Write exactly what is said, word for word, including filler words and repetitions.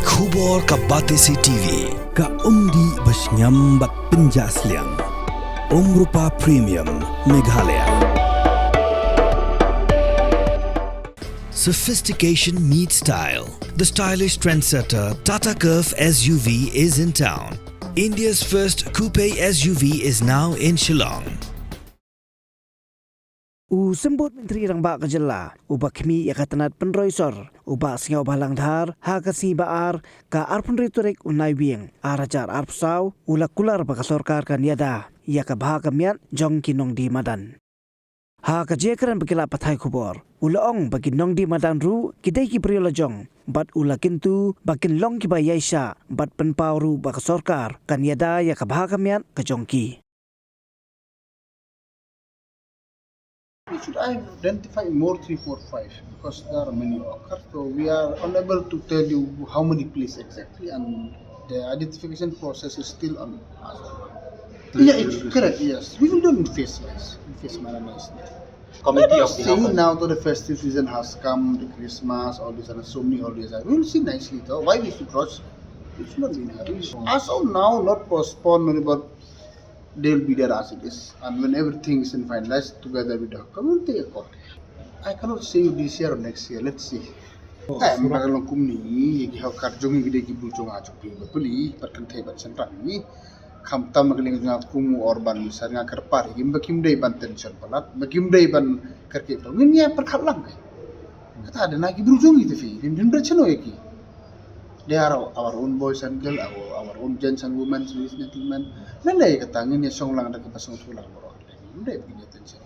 Khubor ka Batesi T V, ka umdih ba shngiam bad pynjah sliang. Umrupa Premium, Meghalaya. Sophistication meets style. The stylish trendsetter Tata Curvv S U V is in town. India's first coupe S U V is now in Shillong. U Symbud Myntri Rangbah ka Jylla, u Bah Khmih ïa ka Tnat Pynroi Sor, u Bah Sniawbhalang Dhar, ha ka sngi Ba-ar, ka arphew hynriew tarik u Naiwieng, ar hajar arphew saw, u la kular ba ka sorkar kan ïada ïa ka bha ka miat jong ki nongdie madan. Ha ka jingkren bad ki lad pathai khubor, u la ong ba ki nongdie madan ruh ki dei ki briew la jong, bad u la kyntu ba kin long kiba ïaishah bad pynpaw ruh ba ka sorkar kan ïada ïa ka bha ka miat ka jong ki. We should identify more three, four, five because there are many occur. So we are unable to tell you how many places exactly, and the identification process is still on. Yeah, it's correct. Yes, we will do in phase wise, in phase manner wise. Committee Let of us the see house. Now that the festive season has come, the Christmas, all these and so many holidays. We will see nicely though. Why we should rush? We should not be in a hurry. As of now, not postpone, but they will be there as it is. And when everything is in finalized together with the government, we'll take a call. I cannot say you this year or next year. Let's see. Eh, mara long kumni, ki hokar jong ki dei ki bru jong a jong ki ba puli, pat kan thei ban sentang ni. Kham tam ka ling jong a kum u or ban misar nga kar par, kim ba kim dei ban tension palat, ba kim dei ban kar ke pa. Ngin ïa per khat lang. Kata da na ki bru jong ki te fi, dim dim ber chano ïa ki. They are our, our own boys and girl, our, our own gents and women, ladies and gentlemen. Nan dei kata ngin ïa shong lang da ki ba shong thu lang bro. Ngin dei ba ngin ïa tension.